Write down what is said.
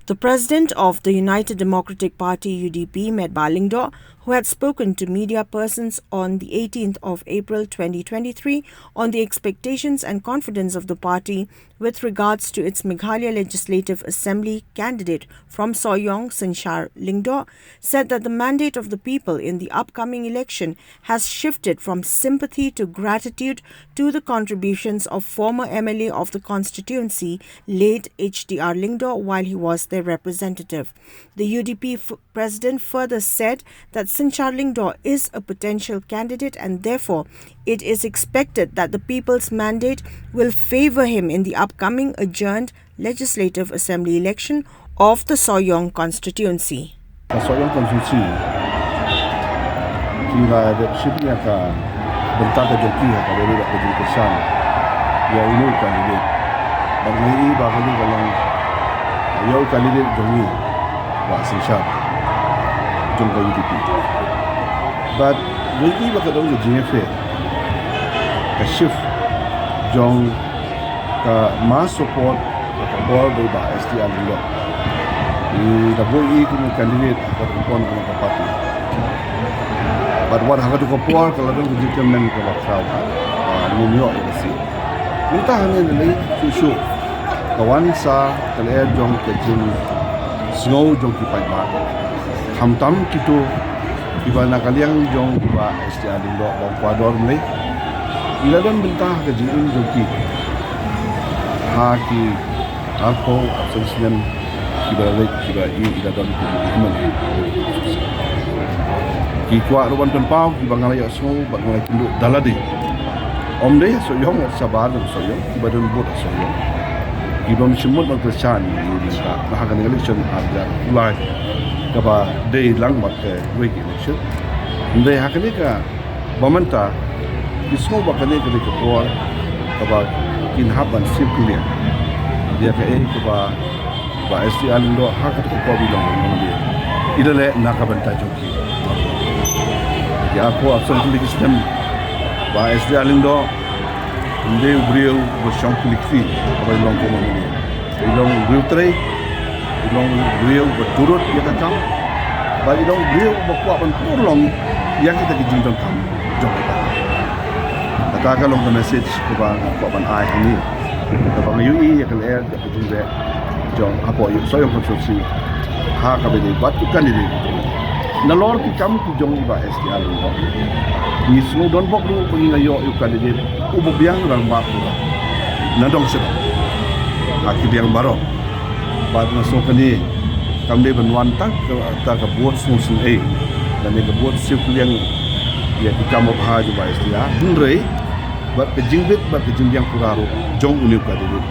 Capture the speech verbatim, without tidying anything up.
The president of the United Democratic Party, U D P, Metbah Lyngdoh, who had spoken to media persons on the eighteenth of April twenty twenty-three on the expectations and confidence of the party with regards to its Meghalaya Legislative Assembly candidate from Sohiong, Synshar Lyngdoh, said that the mandate of the people in the upcoming election has shifted from sympathy to gratitude to the contributions of former M L A of the constituency, late H D R Lyngdoh, while he was their representative. The U D P f- president further said that Synshar Lyngdoh is a potential candidate and therefore it is expected that the people's mandate will favor him in the upcoming adjourned Legislative Assembly election of the Sohiong constituency. Ka Sohiong constituency ki la dep shim ïa ka bynta ka jong ki ha kaba ïadei bad ka jingkyrshan ïa uno u candidate. Bad nga ïohi ba kane ka long ïa u candidate jong ngi, Bah Synshar, jong ka U D P. Bad nga ïohi ba ka don ka jingïafail, ka shift jong ka mass support ka por ba i Bah S T R Lyngdoh i la buh ïa i kum u candidate ha ka rukom ka party. Bad wat ha katu ka por ka la don ka jingkyrmen kaba khraw, ah, ngin ïoh ïa ka seat. Mynta hangne ngi leit shuh shuh ka wan sa ka lyer jong ka jingsngew jong ki paidbah. Khamtam kito kiba na ka liang jong kiba S T R Lyngdoh ba kwah dor mynne, i la don bynta ha ka jingim jong ki ha ki arphew arphew san snem kiba la leit, kiba i, i la don ki jingim. Ki kwah ruh ban pynpaw kiba nga la ïohsngew bad nga la ïakynduh da lade. Ym dei ha Sohiong, shabar da Sohiong, kiba don vote ha Sohiong, kiba ym shym mut ban kyrshan ïa u bynta na ha kane ka election ar hajar arphew lai kaba dei lang bad kawei ka election. Ym dei ha kane ka ba mynta ki sngew ba kane ka dei ka por kaba kin hap ban sngewkylliang ïa kaei kaba Bah S T R Lyngdoh ha katu ka por ba i long Bah Lyngdoh i la leh na ka bynta jong ki. Ki arphew arphew san tylli ki snem Bah S T R Lyngdoh ym dei u briew ba shong kylli kti kaba i long kum u Bah Lyngdoh. I long u briew trei, i long u briew ba turut ïa ka kam, bad i long u briew ba kwah ban pynlong ïa kita ki jingdonkam jong ka kam. Kata ka long ka message kaba nga kwah ban ai hangne. Kaba nga ïohi ïa ka lyer ka jingbeh jong hapoh ïa Sohiong constituency ha kaba ïadei bad u candidate. Nalor ki kam ki jong i Bah S T R Lyngdoh, ngi sngew donbok ruh ba ngi la ïoh ïa u candidate uba biang rangbah pura na dong sha dong ha ki liang baroh. Bad nga sngew kane kam dei ban wan tang kata ka vote sngewsynei lane ka vote sngewkylliang ïa ki kam babha jong Bah S T R, hynrei bad ka jingbit bad ka jingbiang pura ruh jong une u candidate.